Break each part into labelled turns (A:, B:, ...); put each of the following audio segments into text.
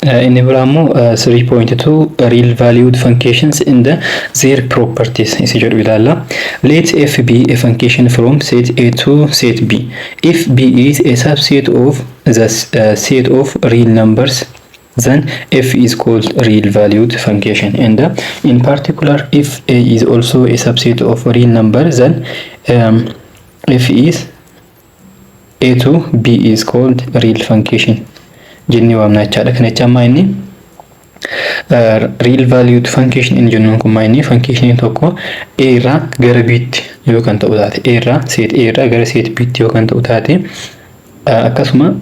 A: Inni biraa immoo 3.2 real valued functions and their properties isa jedhu ilaalla. Let f be a function from set A to set B. If B is a subset of the set of real numbers, then f is called real valued function, and in particular, if A is also a subset of real number, then f is A to B is called real function jennee waamna jechaadha. Kana jecha ammaa inni real valued function inni jennuun kun maa inni function tokko A irraa gara B'tti yoo kan ta'u taate, A irraa, set A irraa gara set B'tti yoo kan ta'u taate, akkasuma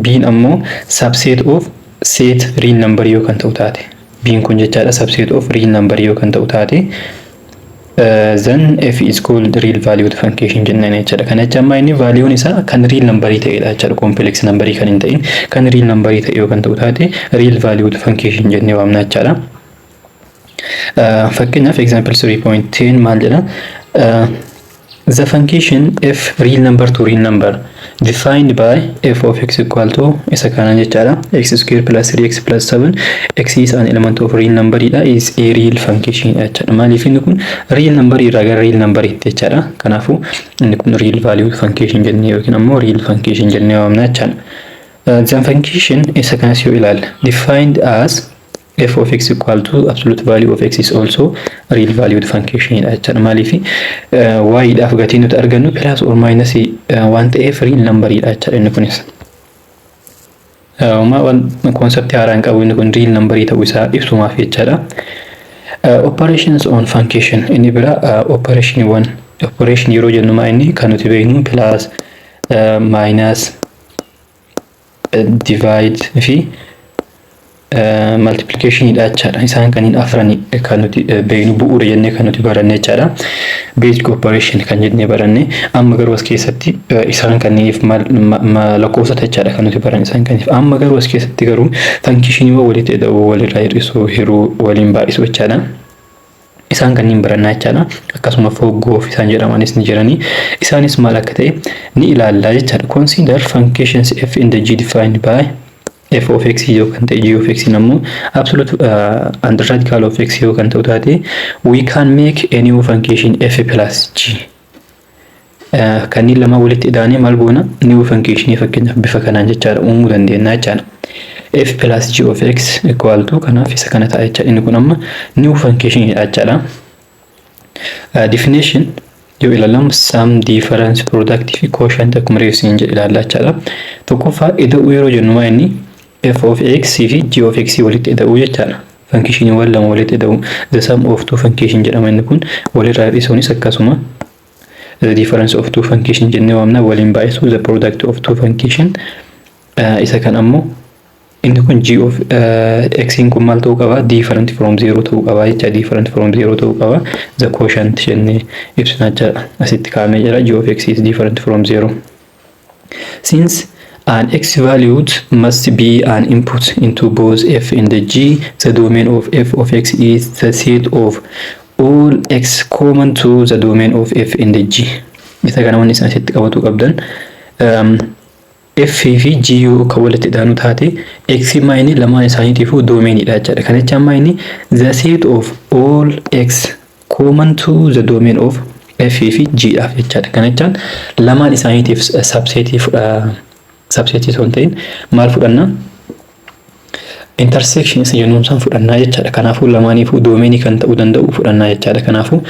A: B'n ammoo subset of set real number yoo kan ta'u taate, B'n kun jechaadha, subset of real number yoo kan ta'u taate, then f is called real valued function jennaan jechaadha. Kana jecha ammaa inni valueun isaa kan real numberii ta'edha jechaadha. Complex numberii kan hin ta'in, kan real numberii ta'e yoo kan ta'u taate, real valued function jennee waamna jechaadha. Fakkeenyaaf example 3.10 maal jedha? The function f real number to real number defined by f of x equal to isa kana jechaadha, x square plus 3x plus 7, x is an element of real number dha, is a real function jechaadha. Maaliif? Inni kun real number irraa gara real number itti jechaadha. Kanaafuu inni kun real value function jennee yookiin ammoo real function jennee waamna jechaadha. The function isa kanas yoo ilaalle defined as f of x equal to absolute value of x is also real valued function dha jechaadha. Maaliif? Y dhaaf gatii nuti argannu plus or minus waan ta'eef real number dha jechaadha inni kunis. Waan conceptii haaraa hin qabu, inni kun real number ta'uu isaa ibsumaaf jechaadha. Operations on function inni bira operationiiwwan. Operation yeroo jennu maa inni kan nuti beeknu plus, minus, divide fi multiplicationidha jechaadha. Isaan kanneen afran kan nuti beeknu, bu'uura jennee kan nuti baranne jechaadha. Basic operation kan jennee baranne. Amma garuu as keessatti isaan kanneeniif lakkoofsota jechaadha kan nuti baranne isaan kanneeniif. Amma garuu as keessatti garuu functioniiwwan walitti hidhuu, walirraa hir'isuu, hiruu, waliin baay'isuu jechaadha. Isaan kanneen barannaa jechaadha. Akkasuma foggoof isaan jedhamanis ni jiranii. Isaanis maal akka ta'e ni ilaalla jechaadha. Consider functions f and g defined by f of x yoo kan ta'e, g of x ammoo absolute under radical of x yoo kan ta'u taate, we can make a new function f plus g. Kanneen lama walitti hidhaanii maal goona? New function fakkeenyaaf bifa kanaan jechaadha uumuu dandeenya jechaadha. F plus g of x equal to kanaaf isa kana ta'a jechaadha. Inni kun amma new function jechaadha. Definition yoo ilaalamu, sum, difference, product fi quotient akkuma reefsiin jedhe ilaalla jechaadha. Tokkoffaa ida'uu yeroo jennu maa inni f of x fi g of x walitti ida'uu jechaadha. Functioniiwwan lama walitti ida'uu, the sum of two function jedhama inni kun. Walirraa hir'isuunis akkasuma the difference of two function jennee waamna. Waliin baay'isuu the product of two function. Isa kan ammoo inni kun g of x kun maal ta'uu qaba? Different from zero ta'uu qaba jecha, different from zero ta'uu qaba. The quotient jennee ibsina jechaadha. Asitti kaa'amee jira, g of x is different from zero. Since an x valued must be an input into both f and g, the domain of f of x is the set of all x common to the domain of f and g. Isa kana wanni isaan asitti qabatu qabdan, f fi g yoo kan walitti hidhaanu taate, x maayini lamaan isaaniitiifuu domainidha jechaadha. Kana jechaan maayini the set of all x common to the domain of f fi g dhaaf jechaadha. Kana jechaan lamaan isaaniitiif subsetii subsetii osoo hin ta'in maal fudhanna? Intersection isa jennuun san fudhannaa jechaadha. Kanaafuu lamaaniifuu domainii kan ta'uu danda'u fudhannaa jechaadha. Kanaafuu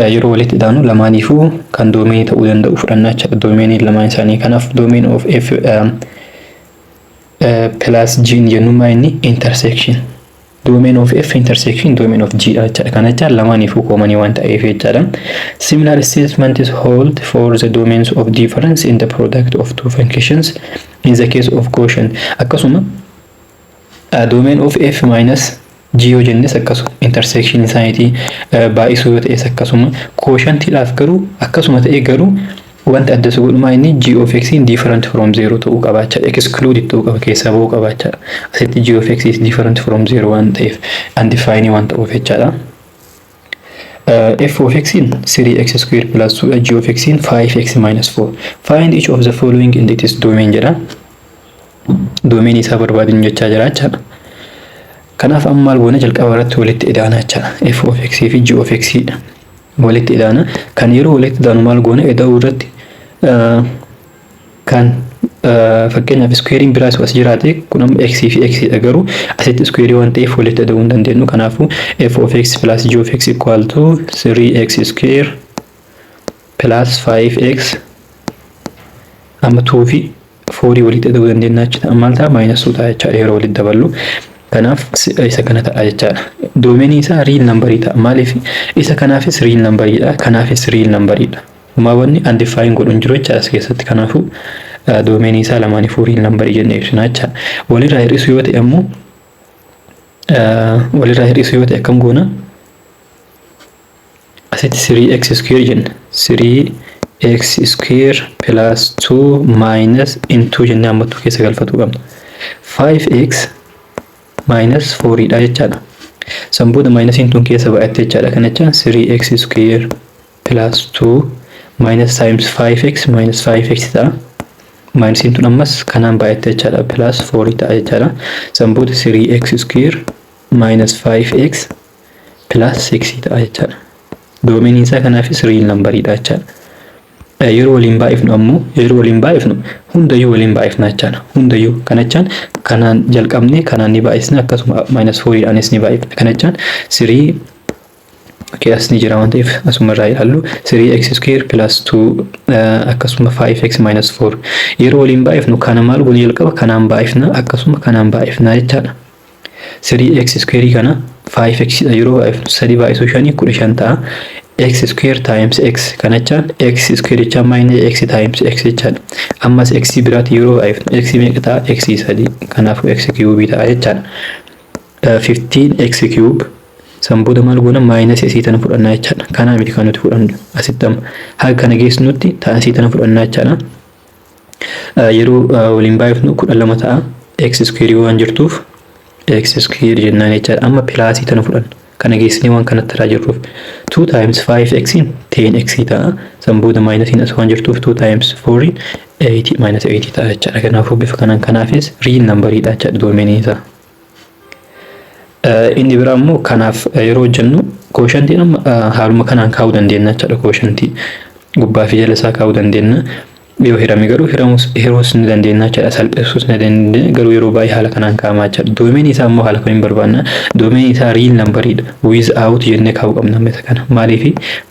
A: yeroo walitti hidhaanu lamaaniifuu kan domainii ta'uu danda'u fudhannaa jechaadha. Domainii lamaan isaanii. Kanaaf domain of f plus g jennuun maa inni intersection. Domain of f intersection domain of g dha jechaadha. Kana jechaan lamaaniifuu commonii waan ta'eef jechaadha. Similar statements hold for the domains of difference in the product of two functions in the case of quotient. Akkasuma domain of f minus g yoo jennes akkasuma intersection isaaniitii, baay'isuu yoo ta'es akkasuma. Quotientiidhaaf garuu akkasuma ta'e, garuu wanti adda isa godhu inni g of x different from zero ta'uu qaba jechaadha. Excluded ta'uu qaba, keessaa bahuu qaba jechaadha. Asitti g of x is different from zero waan ta'eef undefined waan ta'uuf jechaadha. F of x in 3x square plus 2, g of x in 5x minus 4. Find each of the following in its domain jedha. Domain isaa barbaadinu jechaa jira jechaadha. Kanaaf amma maal goona? Jalqaba irratti walitti idaana jechaadha. F of x fi g of x dha. Walitti idaana. Kan yeroo walitti idaanu maal goona? Ida'uu irratti kan fakkeenyaaf squarein biraas as jiraate, kun amma x fi x dha, garuu asitti square waan ta'eef walitti ida'uu hin dandeenyu. Kanaafuu f of x plus g of x equal to 3x square plus 5x. Amma 2 fi 4 walitti ida'uu dandeenya jechuudha. Maal ta'a? Minus 2 ta'a jechaadha yeroo walitti daballu. Kanaaf isa kana ta'a jechaadha. Domainii isaa real numberii ta'a. Maaliif? Isa kanaafis real numberiidha. Kanaafis real numberiidha. Homaa wanni undefined godhu hin jiru jechaadha as keessatti. Kanaafuu domainii isaa lamaaniifuu real numberii jennee ibsina jechaadha. Walirraa hir'isuu yoo ta'e ammoo, walirraa hir'isuu yoo ta'e akkam goona? Asitti 3x square jenna. 3x square plus 2 minus into jennee hammattuu keessa galfatuu qabna. 5x minus 4 dha jechaadha. San booda minusiin tun keessa baay'atte jechaadha. Kana jechaan 3x square plus 2 minus times 5x minus 5x ta'a. Minusiin tun ammas kanaan baay'atte jechaadha. Plus 4 ta'a jechaadha. San booda 3x square minus 5x plus 6 ta'a jechaadha. Domainiin isaa kanaafis real numberiidha jechaadha. Yeroo waliin baay'ifnu ammoo, yeroo waliin baay'ifnu hundayyuu waliin baay'ifna jechaadha. Hundayyuu kana jechaan kanaan jalqabne, kanaan ni baay'isna, akkasuma minus 4dhaanis ni baay'ifna. Kana jechaan 3, okay, as ni jira waan ta'eef asuma irraa ilaallu, 3x square plus 2 akkasuma 5x minus 4 yeroo waliin baay'ifnu kana maal goone? Jalqaba kanaan baay'ifna, akkasuma kanaan baay'ifna jechaadha. 3x square kana 5x dha yeroo baay'ifnu, 3 baay'isuu 5 15 ta'a. X square times x, kana jechaan x square jechaan minus x times x jechaadha. Ammas x biraatti yeroo baay'ifnu x meeqa ta'a? X 3, kanaafuu x cube ta'a jechaadha. 15 x cube. San booda maal goona? Minus isii tana fudhannaa jechaadha. Kanaa miti kan nuti fudhannu, asitti amma haga kana geessunutti ta'a isii tana fudhannaa jechaadha. Yeroo waliin baay'ifnu 12 ta'a. X square waan jirtuuf x square jennaan jechaadha. Amma plusii tana fudhanna. Kana geessinee waan kanatti taraa jirruuf 2 times 5x 10x ta'a. San booda minusiin as waan jirtuuf 2 times 4 8 minus 8 ta'a jechaadha. Kanaafuu bifa kanaan kanaafis real numberiidha jechaadha domainii isaa. Inni biraa immoo kanaaf yeroo hojjennu quotientiin amma haaluma kanaan kaa'uu dandeenya jechaadha. Quotientii gubbaa fi jala isaa kaa'uu dandeenya. Yoo hirame garuu hiruus ni dandeenya jechaadha. Salphisuus ni dandeenya, garuu yeroo baay'ee haala kanaan kaa'amaa jechaadha. Domainii isaa immoo haala kamiin barbaanna? Domainii isaa real numberiidha. Without jennee kaa'uu qabna amma isa kana. Maaliif?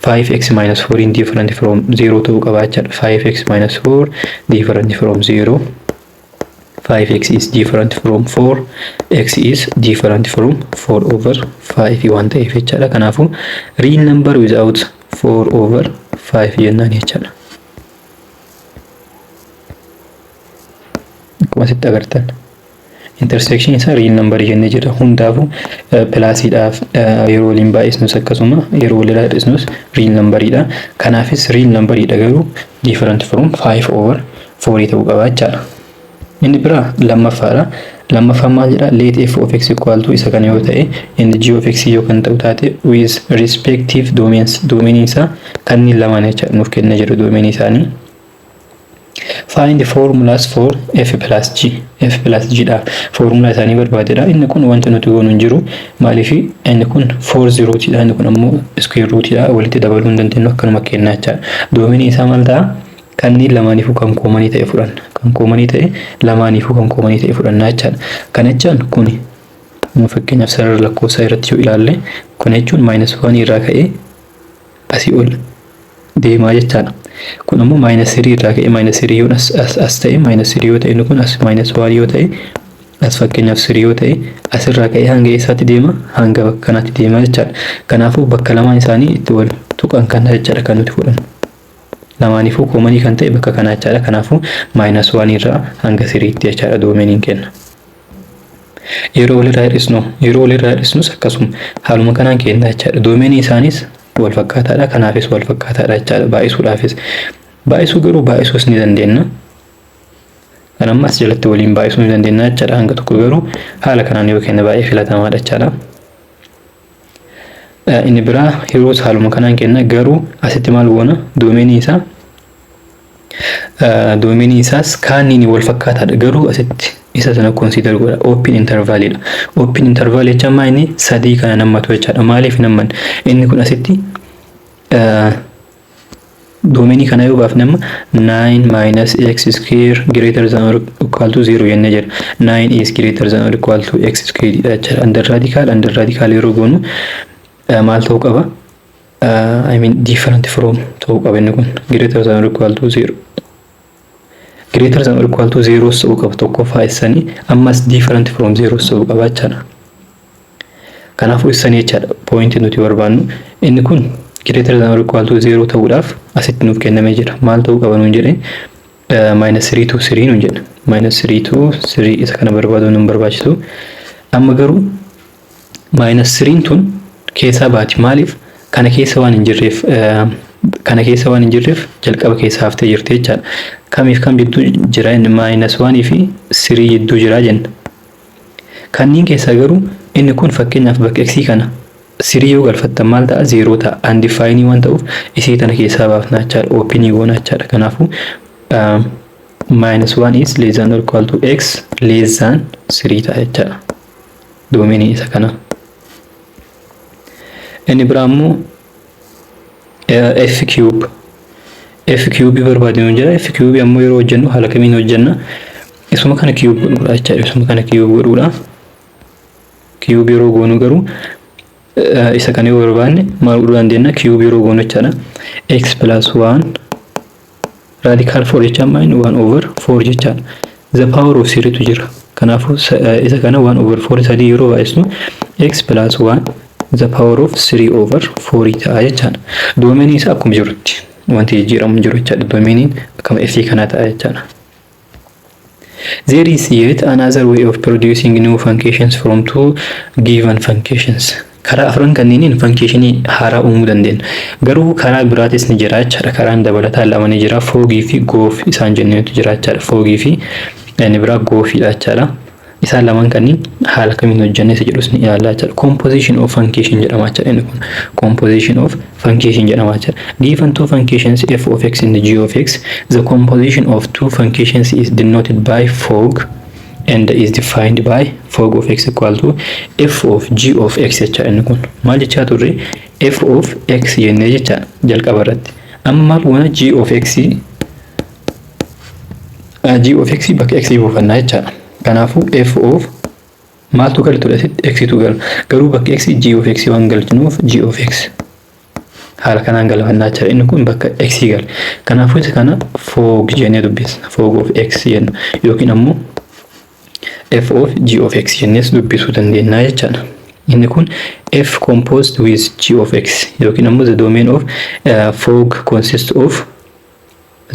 A: 5x minus 4 different from 0 ta'uu qaba jechaadha. 5x minus 4 different from 0. 5x is different from 4, x is different from 4 over 5 waan ta'eef jechaadha. Kanaafuu real number without 4 over 5 jennaan jechaadha. Akkuma asitti agartan, intersection isaa real number jennee jira. Hundaafuu plusiidhaaf yeroo waliin baay'isnus, akkasuma yeroo walirraa hir'isnus real numberiidha. Kanaafis real numberiidha, garuu different from 5 over 4 ta'uu qaba jechaadha. Inni biraa lammaffaadha. Lammaffaan maal jedha? Let f of x equal to isa kana yoo ta'e, inni g of x yoo kan ta'u taate, with respective domains, domainii isaa kanneen lamaan jecha nuuf kenna jedhu domainii isaanii. Find the formulas for f plus g. F plus g dha formula isaanii barbaadedha. Inni kun wanta nuti goonu hin jiru. Maaliif? Inni kun 4 0 dha, inni kun ammoo square root dha, walitti dabaluu hin dandeenyu, akkanuma kennaa jechaadha. Domainii isaa maal ta'a? Kanneen lamaaniifuu kan commonii ta'e fudhanna. Kan commonii ta'e, lamaaniifuu kan commonii ta'e fudhannaa jechaadha. Kana jechaan kuni fakkeenyaaf sarara lakkoofsaa irratti yoo ilaalle, kun jechuun minus 1 irraa ka'ee asii ol deemaa jechaadha. Kun ammoo minus 3 irraa ka'ee, minus 3 yoo as ta'e, minus 3 yoo ta'e, inni kun as minus 1 yoo ta'e, as fakkeenyaaf 3 yoo ta'e, asirraa ka'ee hanga eessaatti deema? Hanga bakka kanaatti deema jechaadha. Kanaafuu bakka lamaan isaanii itti wal tuqan kana jechaadha kan nuti fudhannu. Lamaaniifuu commonii kan ta'e bakka kanaa jechaadha. Kanaafuu minus 1 irraa hanga 3tti jechaadha domainiin kenna. Yeroo walirraa hir'isnu, yeroo walirraa hir'isnus akkasuma haaluma kanaan kenna jechaadha. Domainii isaanis wal fakkaataadha. Kanaafis wal fakkaataadha jechaadha. Baay'isuudhaafis. Baay'isuu garuu baay'isuus ni dandeenya. Kan ammas jalatti waliin baay'isuu ni dandeenya jechaadha. Hanga tokko garuu haala kanaan yoo kenne baay'ee filatamaadha jechaadha. Inni biraa yeroos haaluma kanaan kenna, garuu asitti maal goona? Domainii isaa, domainii isaas kaaniin wal fakkaataadha, garuu asitti Isa sana consider godha. Open intervalidha. Open interval jechaan maa inni sadii kana nammatu jechaadha. Maaliif namman? Inni kun asitti domainii kana yoo baafne, amma 9 minus x square greater than or equal to 0 jennee jira. 9 is greater than or equal to x square dha jechaadha. Under radical, under radical yeroo goonu maal ta'uu qaba? I mean, different from ta'uu qaba. Inni kun greater than or equal to 0. Greater than or equal to 0 ta'uu qaba tokkoffaa isanii, ammas different from 0 ta'uu qaba jechaadha. Kanaafuu isanii jechaadha pointii nuti barbaannu. Inni kun greater than or equal to 0 ta'uudhaaf asitti nuuf kennamee jira. Maal ta'uu qaba nuun jedhe? Minus 3 to 3 nuun jedhe. Minus 3 to 3, isa kana barbaaduu nun barbaachisu. Amma garuu minus 3 tun keessaa baati. Maaliif? Kana keessa waan hin jirreef, kana keessa waan hin jirreef jalqaba keessa haftee jirti jechaadha. Kamiif kam jidduu jira inni? Minus 1 fi 3 jidduu jira jenna. Kanneen keessaa garuu inni kun fakkeenyaaf bakka x kana 3 yoo galfattan maal ta'a? 0 ta'a. Undefined waan ta'uuf isii tana keessaa baafna jechaadha. Openii goona jechaadha. Kanaafuu minus 1 is less than or equal to x less than 3 ta'a jechaadha. Domainii isa kana. Inni biraa immoo f cube. F cube barbaadinu jira. F cube ammoo yeroo hojjennu haala kamiin hojjenna? Isuma kana cube godhuudha jechaadha. Isuma kana cube godhuudha. Cube yeroo goonu garuu isa kana yoo barbaanne maal godhuu dandeenya? Cube yeroo goonu jechaadha. X plus 1 radical 4 jechaan maal? 1 over 4 jechaadha. The power of 3 tu jira. Kanaafuu isa kana 1 over 4 sadii yeroo baay'isnu x plus 1 the power of 3 over 4 ta'a jechaadha. Domainii isaa akkuma jirutti, wanti jijjiiramu hin jiru jechaadha. Domainiin akkama f kanaa ta'a jechaadha. There is yet another way of producing new functions from two given functions. Karaa afran kanneeniin functionii haaraa uumuu dandeenya. Garuu karaa biraatis ni jira jechaadha. Karaan dabalataa lama ni jira. Fogii fi gof isaan jenneetu jira jechaadha. Fogii fi inni biraa gofiidha jechaadha. Isaan lamaan kanneen haala kamiin hojjenne isa jedhus ni ilaalla jechaadha. Composition of function jedhama jechaadha inni kun. Composition of function jedhama jechaadha. Given two functions f of x and g of x, the composition of two functions is denoted by fog and is defined by fog of x equal to f of g of x jechaadha inni kun. Maal jechaa turre? F of x jennee jechaadha jalqaba irratti. Amma maal goona? G of x, g of x bakka x buufannaa jechaadha. Kanaafuu f of maaltu galtudha asitti? X tu gala. Garuu bakka x g of x waan galchinuuf g of x haala kanaan galfannaa jechaadha. Inni kun bakka x gala. Kanaafuu isa kana fog jennee dubbisna. Fog of x jenna yookiin ammoo f of g of x jennees dubbisuu dandeenya jechaadha. Inni kun f composed with g of x yookiin ammoo the domain of fog consists of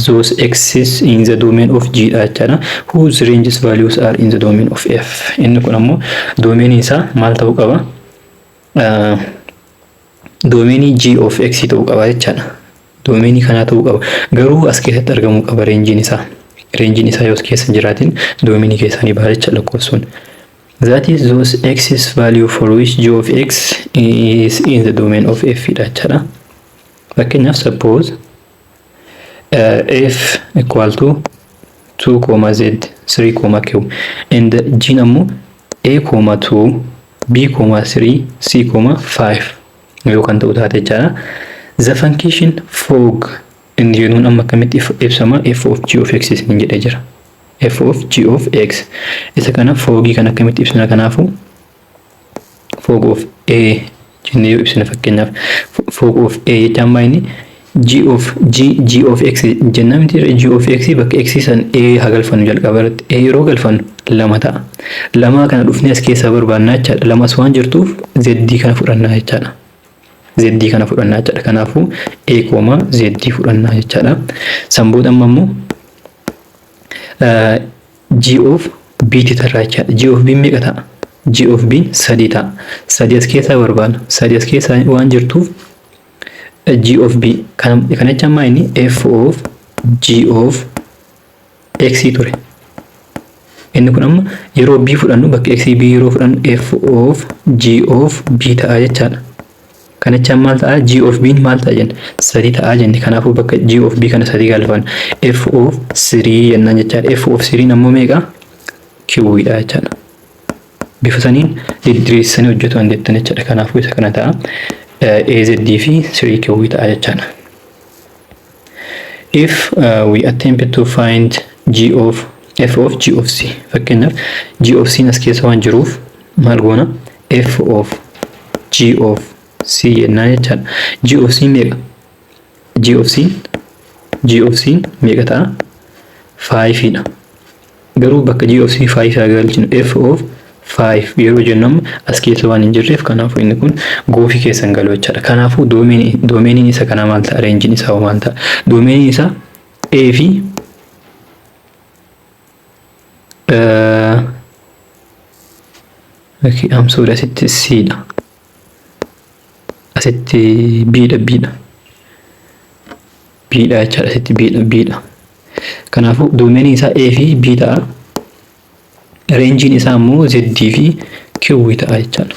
A: those x's in the domain of g dha jechaadha, whose ranges values are in the domain of f. Inni kun ammoo domainii isaa maal ta'uu qaba? Domainii g of x ta'uu qaba jechaadha. Domainii kanaa ta'uu qaba, garuu as keessatti argamuu qaba rangeiin isaa. Rangeiin isaa yoo as keessa hin jiraatin domainii keessaa ni baha jecha lakkoofsuun. That is, those x's value for which g of x is in the domain of f dha jechaadha. Fakkeenyaaf, suppose f equal to 2 comma z 3 comma q and g ammoo a comma 2 b comma 3 c comma 5 yoo kan ta'u taate jechaadha. The function fog inni jennuun amma akkamitti ibsama? F of g of x isin jedhee jira. F of g of x, isa kana fogii kan akkamitti ibsina? Kanaafu fog of a jennee yoo ibsina, fakkeenyaaf fog of a jechaan maa inni? G of g g of x jennaa miti? G of x bakka x san a haa galfannu. Jalqaba irratti a yeroo galfannu lama ta'a. Lama kana dhufnee as keessaa barbaannaa jechaadha. Lamas waan jirtuuf z kana fudhannaa jechaadha. Z kana fudhannaa jechaadha. Kanaafuu a comma z fudhannaa jechaadha. San booda amma immoo g of b ti tarraa jechaadha. G of b meeqa ta'a? G of b sadii ta'a. Sadii as keessaa barbaanna. Sadii as keessaa waan jirtuuf g of b kana jechaan maa inni? F of g of x ture. Inni kun amma yeroo b fudhannu, bakka x b yeroo fudhannu, f of g of b ta'a jechaadha. Kana jechaan maal ta'a? G of b maal ta'a jenne? Sadii ta'a jenne. Kanaafuu bakka g of b kana sadii galfanna. F of 3 jennaan jechaadha. F of 3 ammoo meeqa? Q dha jechaadha. Bifa saniin didiriirsanii hojjetu dandeettan jechaadha. Kanaafuu isa kana ta'a. AZ fi 3Q ta'a jechaadha. If we attempt to find G of F of G of C, fakkeenyaaf G of C as keessa waan jiruuf maal goona? F of G of C jennaan jechaadha. G of C meeqa? G of C meeqa ta'a? 5 dha. Garuu bakka G of C 5 haa galchinu. F of 5 yeroo jennu amma as keessa waan hin jirreef, kanaafuu inni kun goofii keessa hin galu jechaadha. Kanaafuu domainiin isa kanaa maal ta'a? Rangeiin isaa maal ta'a? Domainiin isaa A fi, okay, I'm sorry, asitti C dha. Asitti B dha, B dha. B dha jechaadha, asitti B dha, B dha. Kanaafuu domainiin isaa A fi B ta'a. Rangeiin isaa immoo Z fi Q ta'a jechaadha.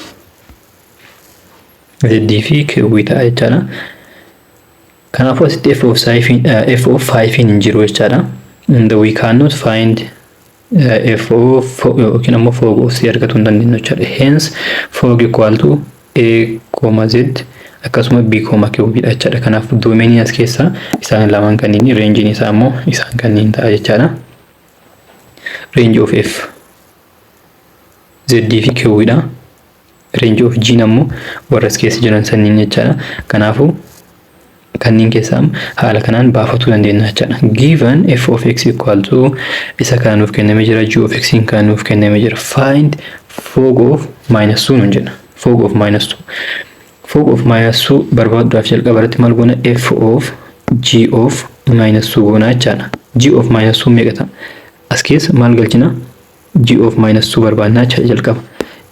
A: Z fi Q ta'a jechaadha. Kanaafuu asitti F of 5 hin jiru jechaadha. And we cannot find F of yookiin ammoo fog of C argachuu hin dandeenyu jechaadha. Hence fog equal to A comma Z akkasuma B comma Q dha jechaadha. Kanaafuu domainiin as keessaa isaan lamaan kanneen, rangeiin isaa immoo isaan kanneen ta'a jechaadha. Range of F Z fi Q dha. Range of G ammoo warra as keessa jiran sanniin jechaadha. Kanaafuu kanneen keessaa haala kanaan baafachuu dandeenya jechaadha. Given f of x equal to isa kana nuuf kennamee jira, g of x kan nuuf kennamee jira. Find fog of minus 2 nuun jedha. Fog of minus 2. Fog of minus 2 barbaaduudhaaf jalqaba irratti maal goona? F of g of minus 2 goona jechaadha. G of minus 2 meeqa ta'a? As keessa maal galchina? G of minus 2 barbaadna jechaadha jalqaba.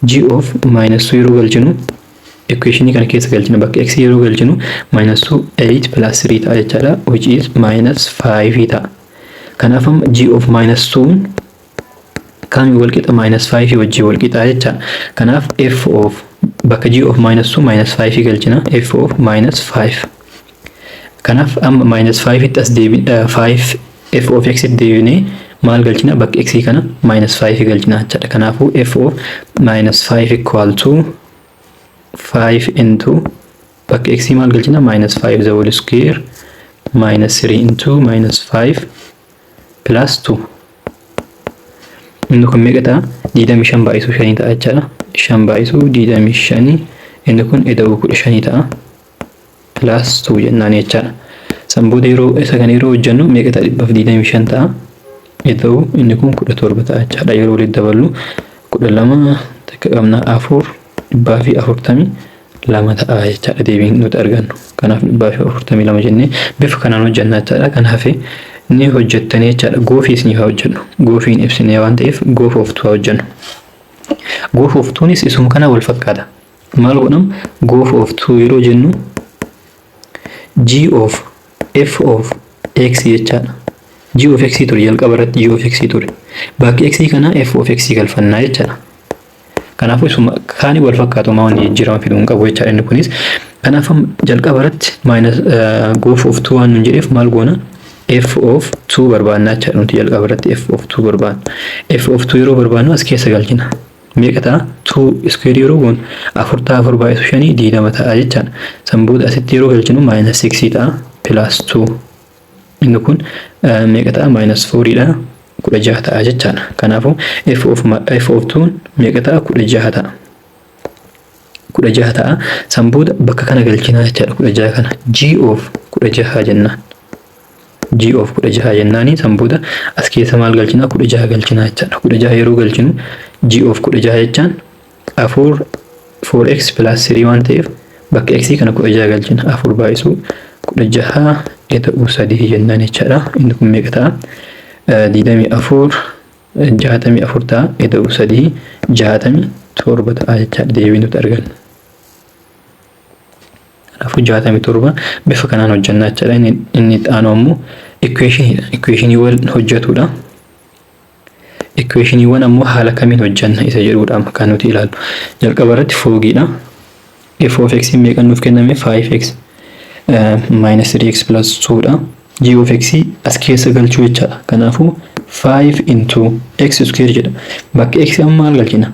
A: G of minus 2 yeroo galchinu, equationii kana keessa galchina, bakka x yeroo galchinu minus 2, 8 plus 3 ta'a jechaadha, which is minus 5 ta'a. Kanaaf amma g of minus 2 kami wal qixa? Minus 5 wajjin wal qixa jechaadha. Kanaaf f of bakka g of minus 2 minus 5 galchina, f of minus 5. Kanaaf amma minus 5 itti as deebi, 5 f of x itti deebinee maal galchina? Bakka x kana minus 5 galchina jechaadha. Kanaafuu f of minus 5 equal to 5 into bakka x maal galchina? Minus 5 the whole square minus 3 into minus 5 plus 2. Inni kun meeqa ta'a? 25 baay'isuu 5 ta'a jechaadha. 5 baay'isuu 25, inni kun ida'uu 15 ta'a. Plus 2 jennaan jechaadha. San booda yeroo isa kana yeroo hojjennu meeqa ta'a? 125 ta'a. Ida'uu inni kun 17 ta'a jechaadha. Yeroo walitti daballu 12 takka qabna, afur, 142 ta'a jechaadha deebiin nuti argannu. Kanaaf 142 jennee bifa kanaan hojjenna jechaadha. Kan hafe ni hojjettanii jechaadha. Goofii isiniif haa hojjennu. Goofiin ibsinee waan ta'eef gof of two haa hojjennu. Gof of twoonis isuma kana wal fakkaata. Maal godham? Gof of two yeroo jennu g of f of x jechaadha. G of x ture jalqaba irratti, g of x ture. Bakki x kana f of x galfannaa jechaadha. Kanaafuu isuma kaanii wal fakkaatu, maa wanni jijjiirama fiduu hin qabu jechaadha inni kunis. Kanaaf jalqaba irratti minus gof of 2 waan nun jedheef maal goona? F of 2 barbaannaa jechaadha. Nuti jalqaba irratti f of 2 barbaanna. F of 2 yeroo barbaannu as keessa galchina. Meeqa ta'a? 2 square yeroo goonu afur ta'a, afur baay'isu shanii 20 ta'a jechaadha. San booda asitti yeroo galchinu minus 6 ta'a, plus 2, inni kun meeqa ta'a? Minus 4 dha, 16 ta'a jechaadha. Kanaafuu f of 2 meeqa ta'a? 16 ta'a. 16 ta'a. San booda bakka kana galchinaa jechaadha, 16 kana. G of 16 jennaan. G of 16 jennaani san booda as keessa maal galchinaa? 16 galchinaa jechaadha. 16 yeroo galchinu, G of 16 jechaan afur, 4x plus 3 waan ta'eef bakka x kana 16 galchina. Afur baay'isuu 16 ida'uu sadii jennaan jechaadha. Inni kun meeqa ta'a? 24, 64 ta'a, ida'uu sadii 67 ta'a jechaadha deebii nuti argannu. Kanaafuu 67 bifa kanaan hojjannaa jechaadha. Inni itti aanu ammoo equationiidha. Equationiiwwan hojjetudha. Equationiiwwan ammoo haala kamiin hojjanna isa jedhudha kan nuti ilaallu. Jalqaba irratti fogiidha. F of x meeqa nuuf kenname? 5x minus 3x plus 2 dha. G of x as keessa galchuu jechaadha. Kanaafuu 5 into x square jedha. Bakka x amma maal galchina?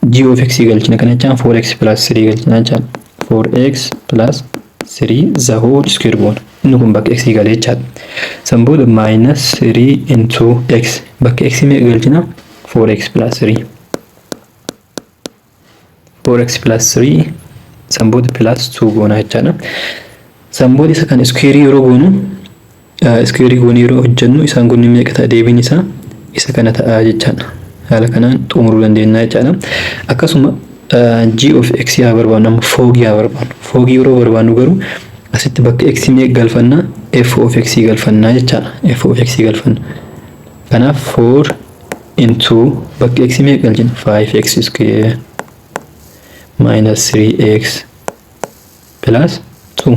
A: G of x galchina. Kana jechaan 4x plus 3 galchina jechaan, 4x plus 3 the whole square goona. Inni kun bakka x galee jechaadha. San booda minus 3 into x, bakka x meeqa galchina? 4x plus 3, 4x plus 3, san booda plus 2 goona jechaadha. San booda isa kan square yeroo goonu, square goonee yeroo hojjennu, isaan kun meeqa ta'a? Deebiin isaa isa kana ta'a jechaadha. Haala kanaan xumuruu dandeenya jechaadha. Akkasuma g of x haa barbaannu, amma fogii haa barbaannu. Fogii yeroo barbaannu garuu asitti bakka x meeqa galfanna? F of x galfannaa jechaadha. F of x galfanna. Kanaaf 4 into bakka x meeqa galchina? 5x square minus 3x plus 2,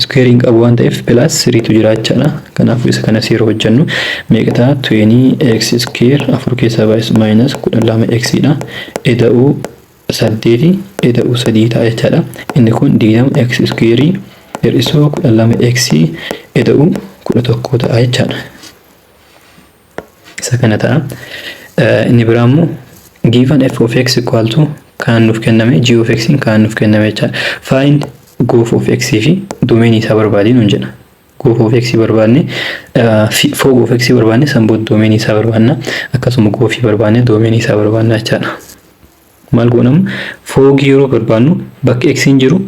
A: squarein qabu waan ta'eef plus 3 tu jira jechaadha. Kanaafuu isa kanas yeroo hojjennu meeqa ta'a? 20x square, afur keessaa baay'isu minus 12x dha. Ida'uu saddeeti ida'uu sadii ta'a jechaadha. Inni kun 20x square hir'isuu 12x ida'uu 11 ta'a jechaadha. Isa kana ta'a. Inni biraa immoo given f of x equal to kan nuuf kenname, g of x kan nuuf kenname jechaadha. Find gof of x fi domain isaa barbaadii nuun jedha. Gof of x barbaadne, fog of x barbaadne, san booda domain isaa barbaadna. Akkasuma gofii barbaadne, domain isaa barbaadna jechaadha. Maal goonamu? Fogii yeroo barbaadnu bakka x hin jiru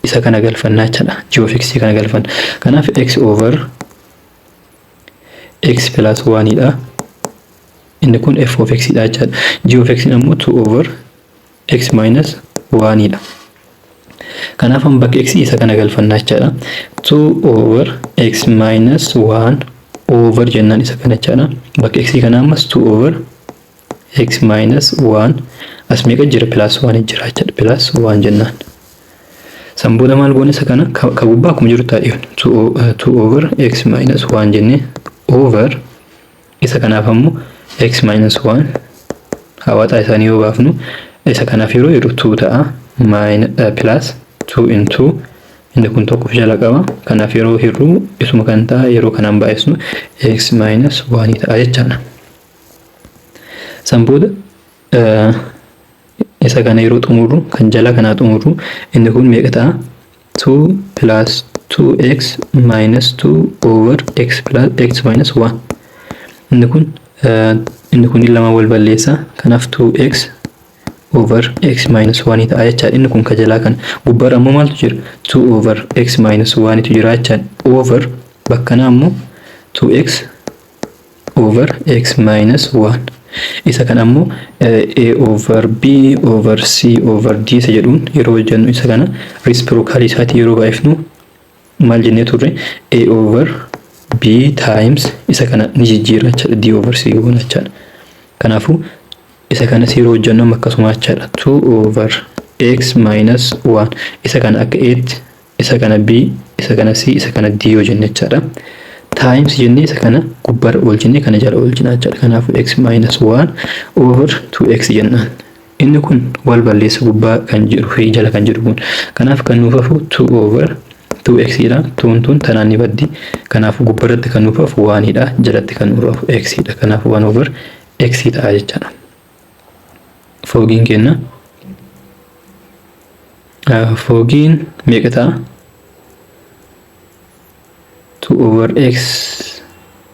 A: isa kana galfannaa jechaadha. G of x kana galfanna. Kanaaf x over x plus 1 dha. Inni kun f of x dha jechaadha. G of x ammoo 2 over x minus 1 dha. Kanaaf amma bakka x isa kana galfannaa jechaadha. 2 over x minus 1 over jennaan isa kana jechaadha. Bakka x kana ammas 2 over x minus 1, as meeqa jira? Plus 1 jira jechaadha. Plus 1 jennaan. San booda maal goone? Isa kana ka gubbaa akkuma jiru taa'e, 2 over x minus 1 jennee, over isa kanaaf ammoo x minus 1. Hawaaxaa isaanii yoo baafnu, isa kanaaf yeroo jedhu 2 ta'a, plus 2 into, inni kun tokkoof jala qaba, kanaaf yeroo hir'uu isuma kan ta'a, yeroo kanaan baay'isnu x minus 1 ta'a jechaadha. San booda isa kana yeroo xumurru, kan jala kanaa xumurru, inni kun meeqa ta'a? 2 plus 2x minus 2 over x plus x minus 1. Inni kun lama wal balleessa, kanaaf 2x over x minus 1 ta'a jechaadha. Inni kun ka jalaa kana. Gubbaarra ammoo maaltu jira? 2 over x minus 1 tu jira jechaadha. Over bakka kanaa ammoo 2x over x minus 1. Isa kana ammoo a over b over c over d isa jedhuun yeroo hojjennu, isa kana reciprocal isaatii yeroo baay'ifnu maal jennee turre? A over b times isa kana ni jijjiira jechaadha, d over c goona jechaadha. Kanaafuu isa kanas yeroo hojjennu amma akkasuma jechaadha. 2 over x minus 1, isa kana akka a, isa kana b, isa kana c, isa kana d yoo jenne jechaadha. Times jennee isa kana gubbaarra oolchine, kana jala oolchina jechaadha. Kanaafuu x minus 1 over 2x jennaan. Inni kun wal balleessa, gubbaa kan jiru fi jala kan jiru kun. Kanaaf kan nuuf hafu 2 over 2x dha. Tuun tun tanaan ni baddi. Kanaafuu gubbaarratti kan nuuf hafu 1 dha. Jalatti kan nuuf hafu x dha. Kanaafuu 1 over x ta'a jechaadha. Fogiin kenna. Fogiin meeqa ta'a? 2 over x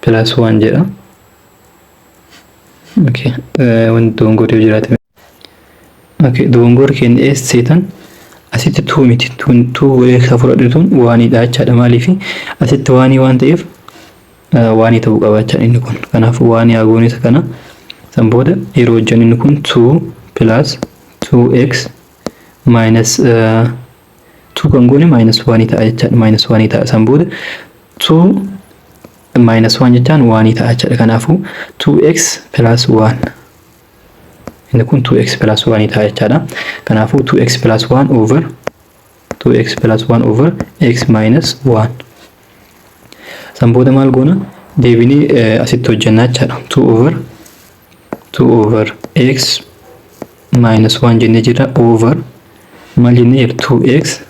A: plus 1 jedha. Okay. Wanti dogongorri yoo jiraate. Okay. Dogongorri keenya eessa seetan? Asitti 2 miti. 2 godhee isa fudhadhe tun onedha jechaadha. Maaliif? Asitti one waan ta'eef one ta'uu qaba jechaadha inni kun. Kanaafuu one haa goone isa kana. San booda yeroo hojjennu inni kun 2 plus 2x minus 2 kan goone minus 1 ta'a jechaadha. Minus 1 ta'a. San booda 2 minus 1 jechaan 1 ta'a jechaadha. Kanaafuu 2x plus 1, inni kun 2x plus 1 ta'a jechaadha. Kanaafuu 2x plus 1 over 2x plus 1 over x minus 1. San booda maal goona? Deebinee asitti hojjennaa jechaadha. 2 over 2 over x minus 1 jennee jira, over maal jennee jira? 2x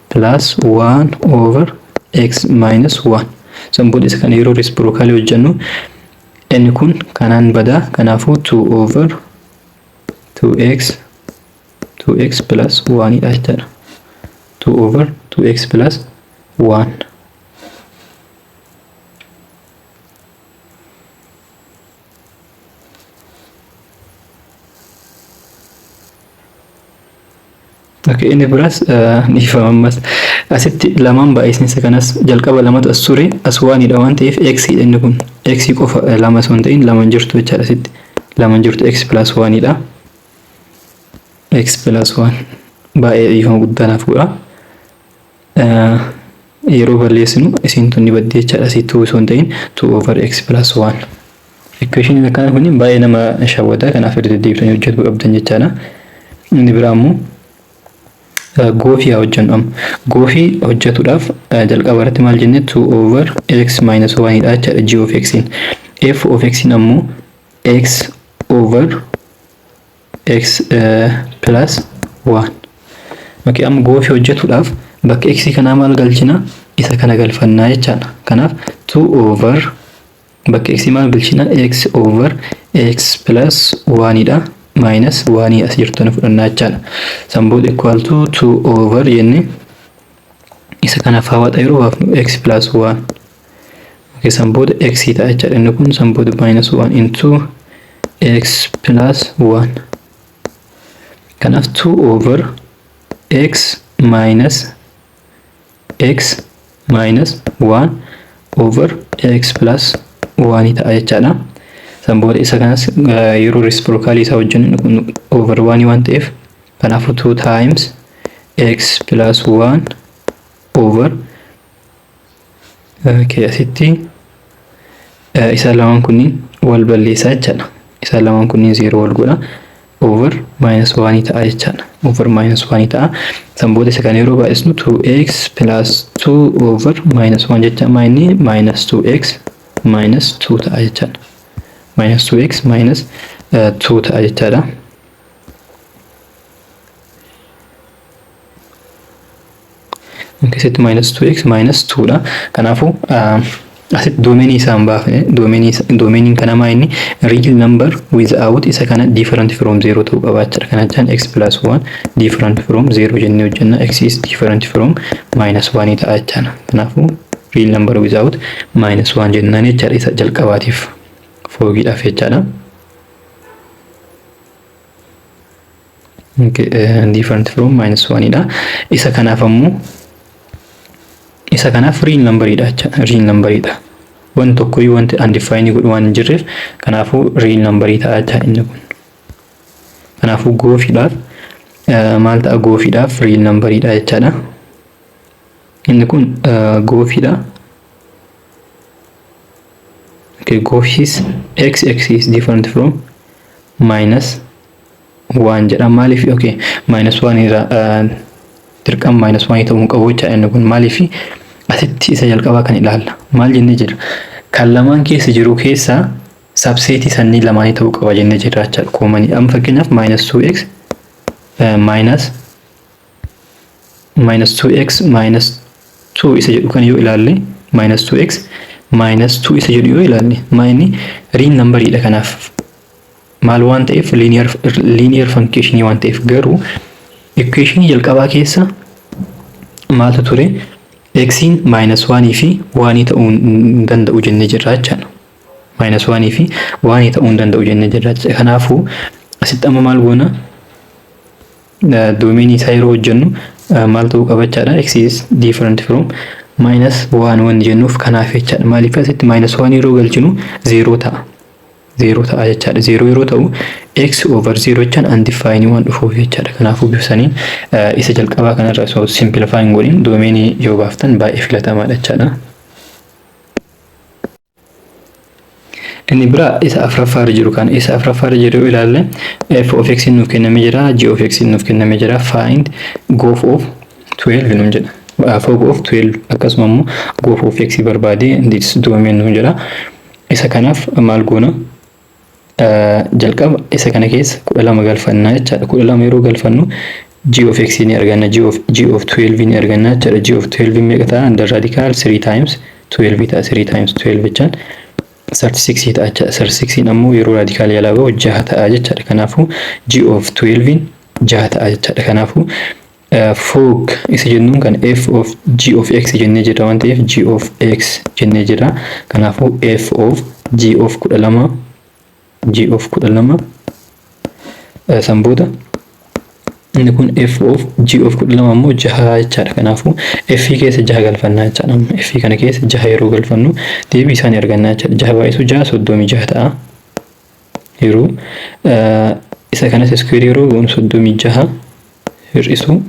A: plus 1 over x minus 1. San booda isa kana yeroo reciprocal hojjennu inni kun kanaan badaa, kanaafuu 2 over 2x 2x plus 1 dha jechaadha. 2 over 2x plus 1. Okay, inni biraas dhiifama, ammas asitti lamaan baay'isni kanas jalqaba lamatu as ture, as onedha waan ta'eef x dha. Inni kun x qofa, lama osoo hin ta'in lama hin jirtu jechaadha. Asitti lama hin jirtu, x plus 1dha. X plus 1, baay'ee dhiifama guddaa naaf godha. Yeroo balleessinu isiin tun ni baddi jechaadha. Asii 2 osoo hin ta'in 2 over x plus 1. Equation akkana kun baay'ee nama shawwata, kanaaf irra deddeebitanii hojjetuu qabdan jechaadha. Inni biraa immoo goofii haa hojjennu amma. Goofii hojjetuudhaaf jalqaba irratti maal jenne? 2 over x minus 1 dha jechaadha g of x. F of x ammoo x over x plus 1. Okay, amma goofii hojjetuudhaaf bakka x kanaa maal galchina? Isa kana galfannaa jechaadha. Kanaaf 2 over, bakka x maal galchina? X over x plus 1 dha. Minus 1 as jirtu na fudhannaa jechaadha. San booda equal to 2 over jenne, isa kanaaf hawwaxa yeroo baafnu x plus 1. Okay, san booda x ta'a jechaadha inni kun, san booda minus 1 into x plus 1. Kanaaf 2 over x minus x minus 1 over x plus 1 ta'a jechaadha. San booda isa kanas yeroo reciprocal isaa hojjennu kun over 1 waan ta'eef, kanaafuu 2 times x plus 1 over, okay, asitti isaan lamaan kunniin wal balleessaa jechaadha. Isaan lamaan kunniin 0 wal godha. Over minus 1 ta'a jechaadha. Over minus 1 ta'a. San booda isa kana yeroo baay'isnu 2x plus 2 over minus 1 jecha inni minus 2x minus 2 ta'a jechaadha. Minus 2x minus 2 ta'a jechaadha. Keessatti minus 2x minus 2 dha. Kanaafuu asitti domainii isaa hin baafne. Domainiin kana maa inni real number without isa kana different from 0 ta'uu qaba jechaadha. Kana jechaan x plus 1 different from 0 jennee hojjenna. X is different from minus 1 ta'a jechaadha. Kanaafuu real number without minus 1 jennaan jechaadha, isa jalqabaatiif fogiidhaaf jechaadha. Okay, different from minus 1 dha. Isa kanaaf ammoo, isa kanaaf real number dha jechaadha. Real number dha. Wanti tokkoyyuu wanti undefined godhu waan hin jirreef, kanaafuu real number ta'a jechaadha inni kun. Kanaafuu goofiidhaaf maal ta'a? Goofiidhaaf real number dha jechaadha. Inni kun goofiidha. Okay, goof is x x is different from minus 1 jedha. Maaliif? Okay, minus 1 irraa dirqama minus 1 ta'uu hin qabu jechaadha inni kun. Maaliif? Asitti isa jalqabaa kan ilaalla. Maal jennee jira? Kan lamaan keessa jiru keessaa subsetii sannii lamaanii ta'uu qaba jennee jirra jechaadha. Commonii. Amma fakkeenyaaf minus 2x minus minus 2x minus 2 isa jedhu kan yoo ilaalle, minus 2x minus 2 isa jedhu yoo ilaalle, maayini real numberiidha. Kanaaf maal waan ta'eef? Linear function waan ta'eef. Garuu equation jalqabaa keessa maaltu ture? Xiin minus 1 fi 1 ta'uu hin danda'u jennee jirra jechaadha. Minus 1 fi 1 ta'uu hin danda'u jennee jirra jechaadha. Kanaafuu asitti amma maal goona? Domainii isaa yeroo hojjennu maal ta'uu qaba jechaadha? X is different from minus 1 wanni jennuuf kanaaf jechaadha. Maaliif? Asitti minus 1 yeroo galchinu 0 ta'a. 0 ta'a jechaadha. 0 yeroo ta'u x over 0 jechaan undefined waan dhufuuf jechaadha. Kanaafuu bifsaniin isa jalqabaa kanarra osoo simplify hin godhin domainii yoo baaftan baay'ee filatamaadha jechaadha. Inni biraa isa afuraffaarra jiru kana, isa afuraffaarra jiru yoo ilaalle, f of x nuuf kennamee jira, g of x nuuf kennamee jira, find gof of 12 nuun jedha. Fog of 12, akkasuma immoo gof of x barbaadee this domain nuun jedha. Isa kanaaf maal goona? Jalqaba isa kana keessa 12 galfannaa jechaadha. 12 yeroo galfannu g of x ni arganna, g of 12 ni arganna jechaadha. G of 12 meeqa ta'a? Under radical 3 times 12 ta'a. 3 times 12 jechaan 36 ta'a jechaadha. 36 ammoo yeroo radical jalaa bahu 6 ta'a jechaadha. Kanaafuu g of 12 6 ta'a jechaadha. Kanaafuu fog isa jennuun kan f of g of x jennee jirra waan ta'eef, g of x jennee jirra. Kanaafuu f of g of 12, g of 12, san booda inni kun f of g of 12 ammoo jaha jechaadha. Kanaafuu f keessa jaha galfannaa jechaadha. F kana keessa jaha yeroo galfannu deebii isaanii argannaa jechaadha. Jaha baay'isu jaha 36 ta'a. Yeroo isa kanas square yeroo goonu 36 hir'isu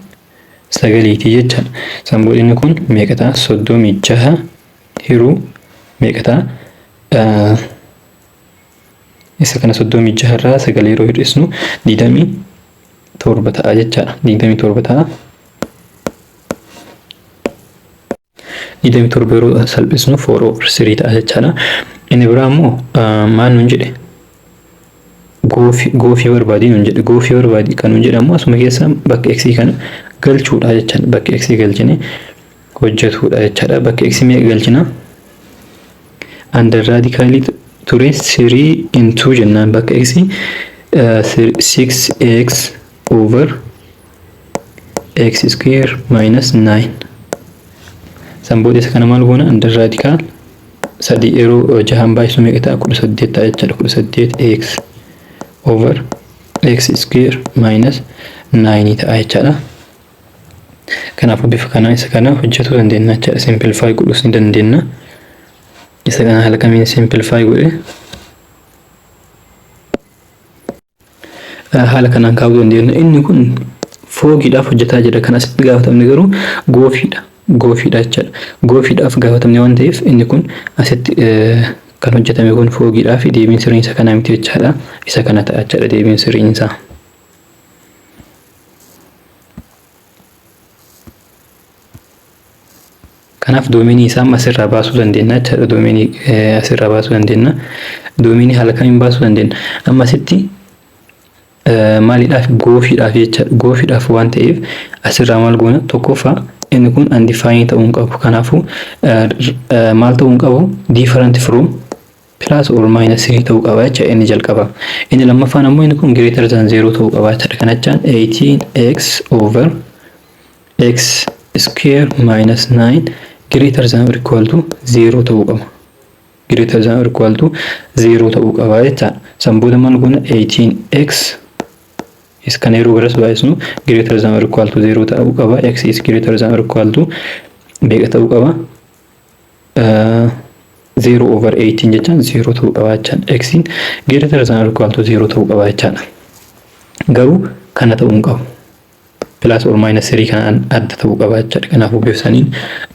A: sagaliitii jechaadha. San booda inni kun meeqa ta'a? 36 hiruu meeqa ta'a? Isa kana 36 irraa sagal yeroo hir'isnu 27 ta'a jechaadha. 27 ta'a. 27 yeroo salphisnu 4 over 3 ta'a jechaadha. Inni biraa immoo maal nuun jedhe? Goofii barbaadii nuun jedhe. Goofii barbaadii kan nuun jedhe ammoo asuma keessa bakka x kana galchuudha jechaadha. Bakka x galchine hojjetuudha jechaadha. Bakka x meeqa galchina? Under radical ture, 3 into jennaan, bakka x 6x over x square minus 9. San booda isa kana maal goona? Under radical sadii yeroo jahan baay'isu meeqa ta'a? 18 ta'a jechaadha. 18 x over x square minus 9 ta'a jechaadha. Kanaafuu bifa kanaan isa kana hojjetuu dandeenya jechaadha. Simplify godhuus ni dandeenya. Isa kana haala kamiin simplify godhe haala kanaan kaa'uu dandeenya. Inni kun fogiidhaaf hojjetaa jira. Kan asitti gaafatamne garuu goofiidha. Goofiidha jechaadha. Goofiidhaaf gaafatamne waan ta'eef, inni kun asitti kan hojjetame kun fogiidhaaf deebiin sirriin isa kanaa miti jechaadha. Isa kana ta'a jechaadha deebiin sirriin isaa. Kanaaf domainii isaa amma asirraa baasuu dandeenya jechaadha. Domainii asirraa baasuu dandeenya. Domainii haala kamiin baasuu dandeenya? Amma asitti maaliidhaaf? Goofiidhaaf jechaadha. Goofiidhaaf waan ta'eef asirraa maal goona? Tokkoffaa, inni kun undefined ta'uu hin qabu. Kanaafuu maal ta'uu hin qabu? Different from plus or minus 3 ta'uu qaba jecha inni jalqaba. Inni lammaffaan ammoo inni kun greater than 0 ta'uu qaba jechaadha. Kana jechaan 18x over x square minus 9 greater than or equal to 0 ta'uu qaba. Greater than or equal to 0 ta'uu qaba jechaadha. San booda maal goona? 18x is kana yeroo garas baay'isnu greater than or equal to 0 ta'uu qaba. X is greater than or equal to meeqa ta'uu qaba? 0 over 18 jechaan 0 ta'uu qaba jechaadha. X greater than or equal to 0 ta'uu qaba jechaadha. Garuu kana ta'uu hin qabu. Plus or minus 3 kanaan adda ta'uu qaba jechaadha. Kanaafuu bifa saniin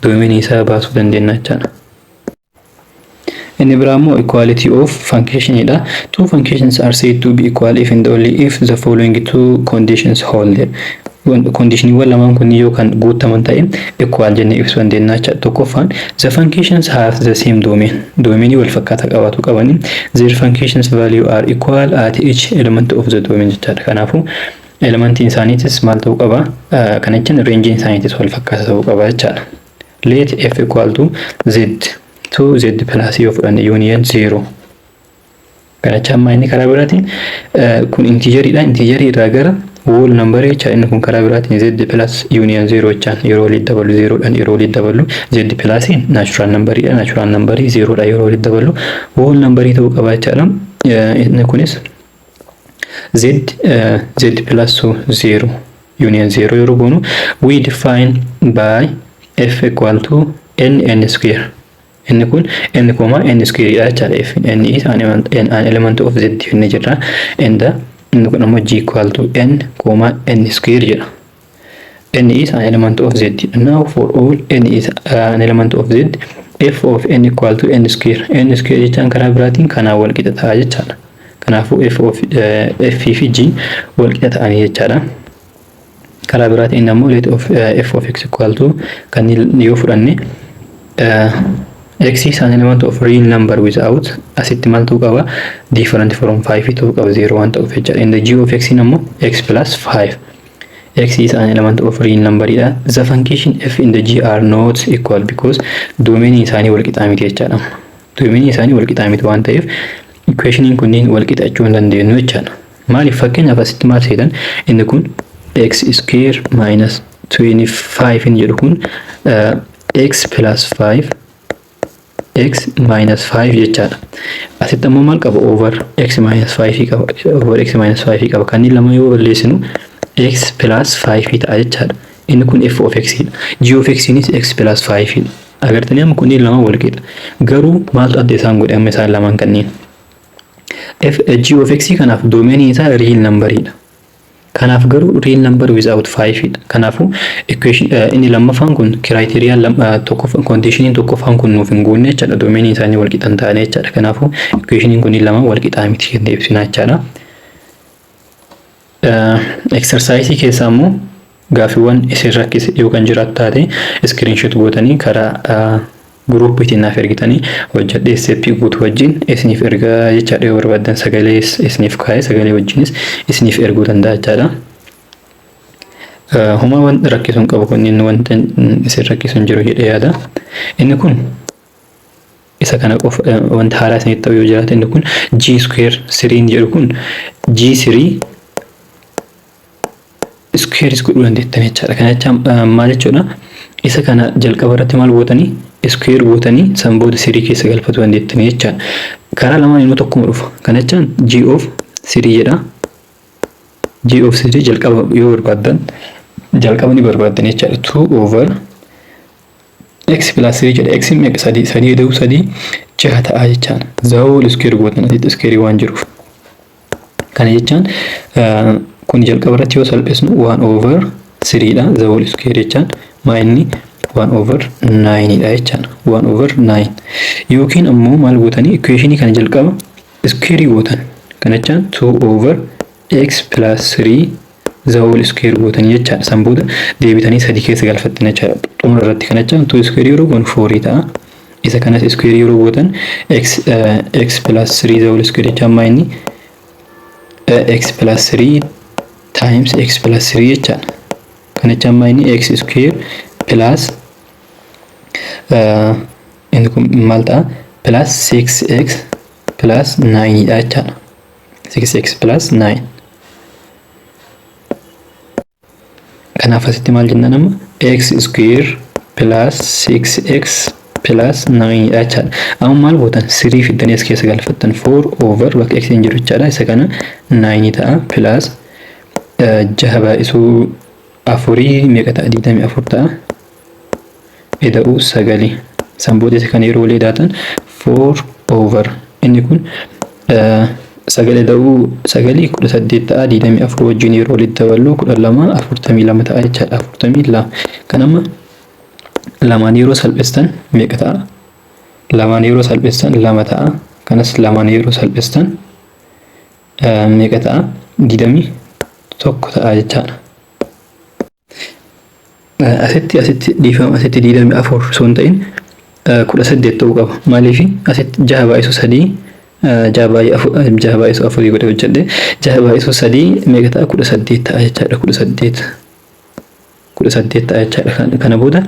A: domainii isaa baasuu dandeenya jechaadha. Inni biraa immoo equality of function dha. Two functions are said to be equal if and only if the following two conditions hold. Conditioniiwwan lamaan kun yoo kan guutaman ta'e equal jennee ibsuu dandeenya jechaadha. Tokkoffaan, the functions have the same domain. Domainii wal fakkaataa qabaatu qabani. Their functions value are equal at each element of the domain jechaadha. Kanaafuu elementiin isaaniitis maal ta'uu qaba? Kana jechuun rangeiin isaaniitis wal fakkaataa ta'uu qaba jechaadha. Let f equal to z to z plus yoo fudhanne union 0. Kana jecha amma inni karaa biraatiin kun integeriidha. Integerii irraa gara whole number jecha inni kun karaa biraatiin z plus union 0 jechaan yeroo walitti dabalu 0dhaan, yeroo walitti dabalu z plusiin natural numberidha. Natural numberii 0dha yeroo walitti dabalu whole numberii ta'uu qaba jechaadha. Inni kunis z z plus 0 union 0 yeroo goonu, we define by f equal to n n square. Inni kun n comma n square dha jechaadha. F n is an element of z jennee jirra. And inni kun ammoo g equal to n comma n square jedha. N is an element of z. Now for all n is an element of z, f of n equal to n square. N square jechaan karaa biraatiin kanaan wal qixa ta'a jechaadha. Kanaafuu f of f fi g wal qixa ta'anii jechaadha. Karaa biraatiin ammoo let of f of x equal to kan yoo fudhanne, x is an element of real number without, asitti maal ta'uu qaba? Different from 5 ta'uu qaba, 0 waan ta'uuf jechaadha. And the g of x ammoo x plus 5. X is an element of real number dha. The function f and the g are not equal because domain isaanii wal qixaa miti jechaadha. Domain isaanii wal qixaa miti waan ta'eef equationiin kunniin wal qixachuu hin dandeenyu jechaadha. Maaliif? Fakkeenyaaf asitti maal seetan? Inni kun x square minus 25 inni jedhu kun x plus 5 x minus 5 jechaadha. Asitti ammoo maal qaba? Over x minus 5 qaba. Over x minus 5 qaba. Kanneen lama yoo balleessinu x plus 5 ta'a jechaadha. Inni kun f of x dha. G of x nis x plus 5 dha. Agartanii, amma kunneen lama wal qixa. Garuu maaltu adda isaan godhe amma isaan lamaan kanneen? F g of x kanaaf domainii isaa real number dha. Kanaaf garuu real number without 5 dha. Kanaafuu equation inni lammaffaan kun criteria tokkoffaan, conditioniin tokkoffaan kun nuuf hin guunne jechaadha. Domainii isaanii wal qixa hin taane jechaadha. Kanaafuu equationiin kun lama wal qixaa miti jennee ibsina jechaadha. Exercise keessaa immoo gaaffiiwwan isin rakkise yoo kan jiraatu taate screenshot gootanii karaa groupiitiin naaf ergitanii hojjedhee stepii guutuu wajjin isiniif ergaa jechaadha. Yoo barbaaddan sagalee isiniif kaa'ee sagalee wajjinis isiniif erguu danda'a jechaadha. Homaa wanti rakkisu hin qabu, kunniin wanta isin rakkisu hin jiru jedhee yaada. Inni kun isa kana qofa. Wanta haaraa isinitti ta'u yoo jiraate, inni kun g square three'n jedhu kun g three squareis godhuu dandeettan jechaadha. Kana jechaan maal jechuudha? Isa kana jalqaba irratti maal gootanii? Square gootanii san booda three keessa galfachuu dandeettanii jechaadha. Karaa lamaan immoo tokkuma dhufa. Kana jechaan g of three jedha. G of three jalqaba yoo barbaaddan jalqaba ni barbaaddan jechaadha. 2 over x plus 3 jedha. X meeqa? Sadii. Sadii ida'uu sadii jaha ta'a jechaadha. The whole square gootan asitti square waan jiruuf. Kana jechaan kun jalqaba irratti yoo salphisnu 1 over 3 dha. The whole square jechaan maa inni 1 over 9 dha jechaadha. 1 over 9 yookiin ammoo maal gootanii? Equationii kana jalqaba square gootan. Kana jechaan 2 over x plus 3 the whole square gootanii jechaadha. San booda deebitanii sadii keessa galfattan jechaadha. Xumura irratti kana jechaan 2 square yeroo goonu 4 ta'a. Isa kanas square yeroo gootan x plus 3 the whole square jechaan maa inni x plus 3 times x plus 3 jechaadha. Kana jechaan maa inni x square plus, inni kun maal ta'a? Plus 6x plus 9 dha jechaadha. 6x plus 9. Kanaaf asitti maal jennaan amma? X square plus 6x plus 9 dha jechaadha. Amma maal gootan? 3 fiddanii as keessa galfattan, 4 over bakka x hin jiru jechaadha. Isa kana 9 ta'a, plus jaha baay'isuu afurii meeqa ta'a? 24 ta'a. Ida'uu sagalii. San booda isa kana yeroo walii daatan 4 over inni kun sagal ida'uu sagalii 18 ta'a, 24 wajjin yeroo walitti daballu 12, 42 ta'a jechaadha. 42 kan amma lamaan yeroo salphistan meeqa ta'a? Lamaan yeroo salphistan lama ta'a. Kanas lamaan yeroo salphistan meeqa ta'a? 21 ta'a jechaadha. Asitti dhiifama, asitti 24 osoo hin ta'in 18 ta'uu qaba. Maaliif? Asitti jaha baay'isu sadii, jaha baay'isu afurii godhee hojjedhe. Jaha baay'isu sadii meeqa ta'a? 18 ta'a jechaadha. 18, 18 ta'a jechaadha. Kana booda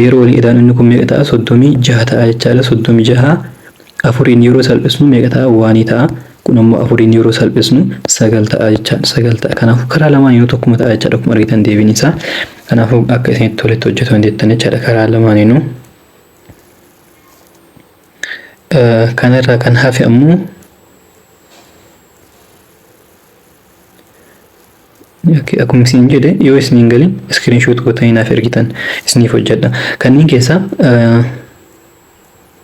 A: yeroo waliin idaan inni kun meeqa ta'a? 36 ta'a jechaadha. 36 afuriin yeroo salphisnu meeqa ta'a? One ta'a. Kun ammoo afuriin yeroo salphisnu sagal ta'a jechaadha. Sagal ta'a. Kanaafuu karaa lamaaniinuu tokkuma ta'a jechaadha. Akkuma argitan deebiin isaa. Kanaafuu akka isinitti toletti hojjetuu dandeettan jechaadha karaa lamaaniinuu. Kanarraa kan hafe ammoo akkuma isin jedhe, yoo isin hin galin screenshot gootanii naaf ergitan, isiniif hojjedha. Kanneen keessaa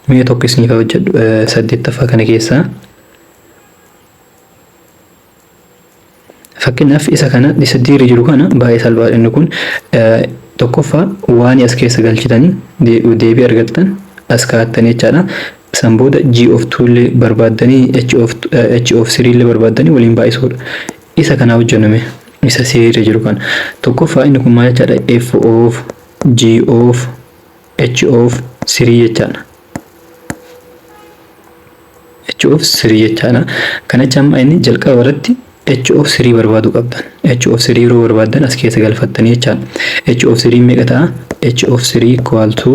A: mi'a tokko isiniif hojjedhu, saddeettaffaa kana keessaa. Fakkeenyaaf isa kana, isa diirri jiru kana, baay'ee salphaadha inni kun. Tokkoffaa waan as keessa galchitanii deebii argattan as kaa'attanii jechaadha. San booda g of 2 illee barbaaddanii, h of 3 illee barbaaddanii waliin baay'isuudha. Isa kana hojjennume, isa seerri jiru kana. Tokkoffaa inni kun maal jechaadha? F of g of h of 3 jechaadha. H of 3 jechaadha. Kana jecha amma inni jalqaba irratti H of 3 barbaaduu qabdan. H of 3 yeroo barbaaddan as keessa galfattanii jechaadha. H of 3 meeqa ta'a? H of 3 equal to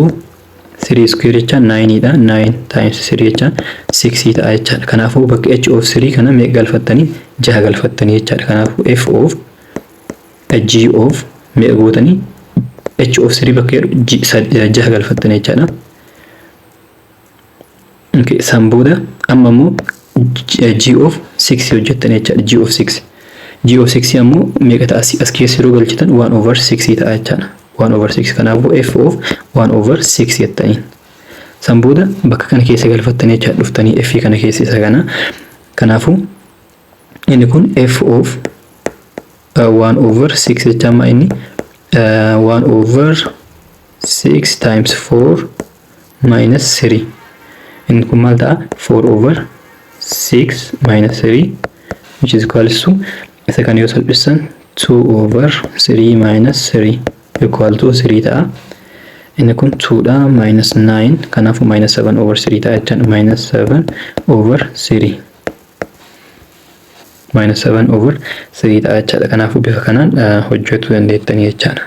A: 3 square jechaan 9 dha. 9 times 3 jechaan 6 ta'a jechaadha. Kanaafuu bakka H of 3 kana meeqa galfattanii? Jaha galfattanii jechaadha. Kanaafuu F of G of meeqa gootanii? H of 3 bakka jedhu jaha galfattanii jechaadha. Okay, san booda amma immoo G of 6 hojjettan jechaadha. G of 6. G of 6 ammoo meeqa ta'a? As keessa yeroo galchitan 1 over 6 ta'a jechaadha. 1 over 6, kanaafuu F of 1 over 6 jettaniin. San booda bakka kana keessa galfattanii jechaadha, dhuftanii F kana keessa isa kana. Kanaafuu inni kun F of 1 over 6 jecha amma inni 1 over 6 times 4 minus 3, inni kun maal ta'a? 4 over 6 minus 3, which is equals to, isa kana yoo salphisan, 2 over 3 minus 3 equal to 3 ta'a. Inni kun 2 dha, minus 9, kanaafuu minus 7 over 3 ta'a jechuudha. Minus 7 over 3, minus 7 over 3 ta'a jechaadha. Kanaafuu bifa kanaan hojjechuu dandeettanii jechaadha.